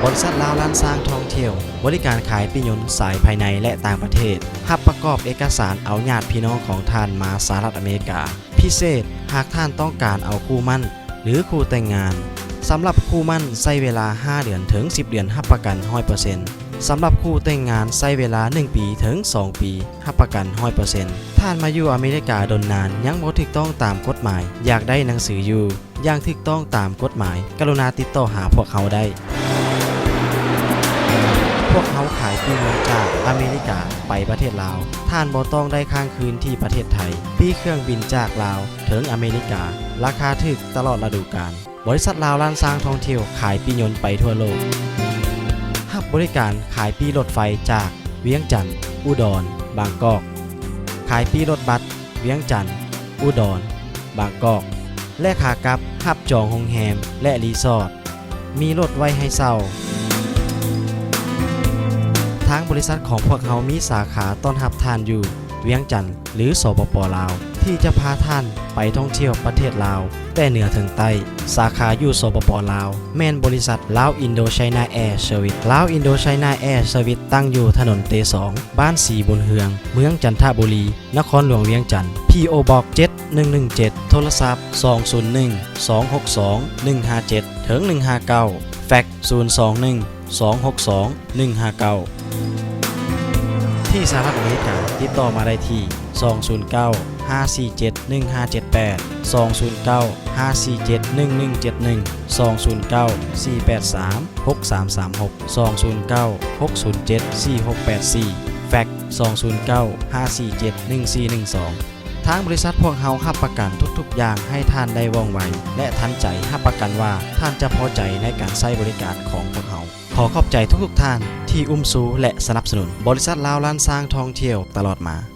ບໍລິສັດລາວລ້ານຊ້າງທ່ອງທ່ຽວ ບໍລິການຂາຍປີ້ຍົນສາຍພາຍໃນ ແລະ ຕ່າງປະເທດ, ຮັບປະກອບເອກະສານເອົາຍາດພີ່ນ້ອງຂອງທ່ານມາສະຫະລັດອາເມລິກາ. ພິເສດ, ຫາກທ່ານຕ້ອງການເອົາຄູ່ໝັ້ນ ຫຼື ຄູ່ແຕ່ງງານ, ສຳລັບຄູ່ໝັ້ນໃຊ້ເວລາຫ້າເດືອນເຖິງສິບເດືອນ ຮັບປະກັນຮ້ອຍເປີເຊັນ. ສຳລັບຄູ່ແຕ່ງງານໃຊ້ເວລາໜຶ່ງປີເຖິງສອງປີ ຮັບປະກັນຮ້ອຍເປີເຊັນ. ທ່ານມາຢູ່ອາເມລິກາດົນນານ ຍັງບໍ່ຖືກຕ້ອງຕາມກົດໝາຍ, ຢາກໄດ້ໜັງສືຢູ່ຢ່າງຖືກຕ້ອງຕາມກົດໝາຍ, ກະລຸນາຕິດຕໍ່ຫາພວກເຮົາໄດ້. ພວກເຮົາຂາຍປີ້ຍົນຈາກອາເມລິກາໄປປະເທດລາວ. ທ່ານບໍ່ຕ້ອງໄດ້ຄ້າງຄືນທີ່ປະເທດໄທ. ປີ້ເຄື່ອງບິນຈາກລາວເຖິງອາເມລິກາ ລາຄາຖືກຕະຫຼອດລະດູການ. ບໍລິສັດລາວລ້ານຊ້າງທ່ອງທ່ຽວ ຂາຍປີ້ຍົນໄປທົ່ວໂລກ. ຮັບບໍລິການຂາຍປີ້ລົດໄຟຈາກວຽງຈັນ, ອຸດອນ, ບາງກອກ. ຂາຍປີ້ລົດບັສວຽງຈັນ, ອຸດອນ, ບາງກອກ ແລະ ຂາກັບຮັບຈອງໂຮງແຮມ ແລະ ຣີສອດ. ມີລົດໄວ້ໃຫ້ເຊົ່າ. ທາງບໍລິສັດຂອງພວກເຮົາມີສາຂາຕ້ອນຮັບທ່ານຢູ່ວຽງຈັນ ຫຼື ສປປ ລາວ ທີ່ຈະພາທ່ານໄປທ່ອງທ່ຽວປະເທດລາວ ແຕ່ເໜືອເຖິງໃຕ້. ສາຂາຢູ່ ສປປ ລາວ ແມ່ນບໍລິສັດ Lao Indochina Air Service. Lao Indochina Air Service ຕັ້ງຢູ່ຖະໜົນເຕສອງ, ບ້ານສີບຸນເຮືອງ, ເມືອງຈັນທະບູລີ, ນະຄອນຫຼວງວຽງຈັນ. ພີ ໂອ ບັອກ ເຈັດໜຶ່ງໜຶ່ງເຈັດ, ໂທລະສັບ ສອງສູນໜຶ່ງ ສອງຫົກສອງ ໜຶ່ງຫ້າເຈັດ ເຖິງ ໜຶ່ງຫ້າເກົ້າ, ແຟັກ ສູນສອງໜຶ່ງ ສອງຫົກສອງ ໜຶ່ງຫ້າເກົ້າ. ທີ່ສະຫະລັດອາເມລິກາ ຕິດຕໍ່ມາໄດ້ທີ່ ສອງສູນເກົ້າ ຫ້າສີ່ເຈັດ ໜຶ່ງຫ້າເຈັດແປດ, ສອງສູນເກົ້າ ຫ້າສີ່ເຈັດ ໜຶ່ງໜຶ່ງເຈັດໜຶ່ງ, ສອງສູນເກົ້າ ສີ່ແປດສາມ ຫົກສາມສາມຫົກ, ສອງສູນເກົ້າ ຫົກສູນເຈັດ ສີ່ຫົກແປດສີ່, ແຟັກ ສອງສູນເກົ້າ ຫ້າສີ່ເຈັດ ໜຶ່ງສີ່ໜຶ່ງສອງ. ທາງບໍລິສັດພວກເຮົາຮັບປະກັນທຸກໆຢ່າງໃຫ້ທ່ານໄດ້ວ່ອງໄວ ແລະ ທັນໃຈ, ຮັບປະກັນວ່າທ່ານຈະພໍໃຈໃນການໃຊ້ບໍລິການຂອງພວກເຮົາ. ຂໍຂອບໃຈທຸກໆທ່ານທີ່ອຸ້ມຊູ ແລະ ສະໜັບສະໜູນບໍລິສັດລາວລ້ານຊ້າງທ່ອງທ່ຽວຕະຫຼອດມາ.